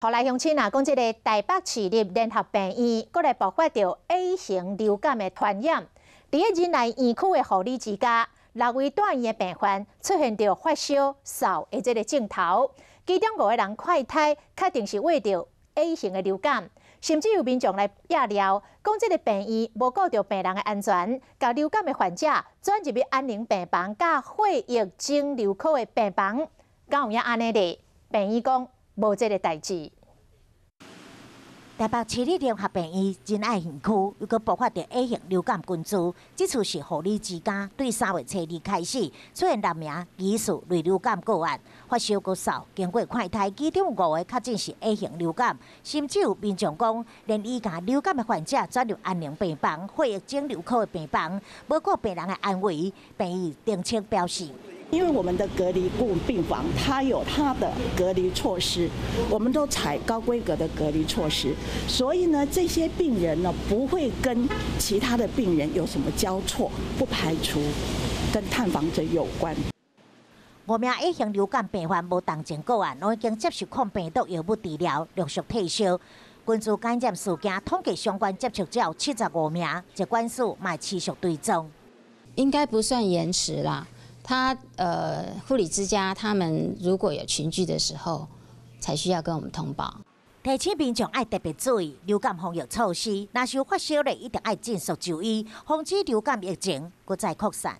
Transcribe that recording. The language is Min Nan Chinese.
予來鄉親啊，講這个台北市立聯合病院，閣來爆發著 A 型流感的傳染。佇个仁愛院區的護理之家，六位住院的病患出現著發燒、嗽的這个症頭，其中五个人快篩確定是秽著 A 型的流感，甚至有民眾來掖料，講這个病院無顧著病人的安全，共流感的患者轉入去安寧病房佮血液腫瘤科的病房，敢有影按呢咧？病院講無這个代誌。台北市立聯合病院仁愛院區又閣爆發著 A 型流感菌株，這次是護理之家對3月初二開始出現六名疑似類流感個案，發燒閣嗽，經過快篩，其中五个確診是 A 型流感，甚至有民眾講，連伊共流感的患者轉入安寧病房、血液腫瘤科的病房，無顧病人的安危，病院澄清表示。因為我們的隔離顧病房，它有它的隔離措施，我們都採高規格的隔離措施，所以呢，這些病人呢不會跟其他的病人有什麼交錯，不排除跟探訪者有關。五名 A 型流感病患無同症個案，攏已經接受抗病毒藥物治療，陸續退燒。根據感染事件統計，相關接觸者75名，疾管署嘛持續追蹤。應該不算延遲啦。他護理之家，他們如果有群聚的時候，才需要跟我們通報。提醒民眾愛特別注意流感防疫措施，若是有發燒咧，一定愛盡速就醫，防止流感疫情閣再擴散。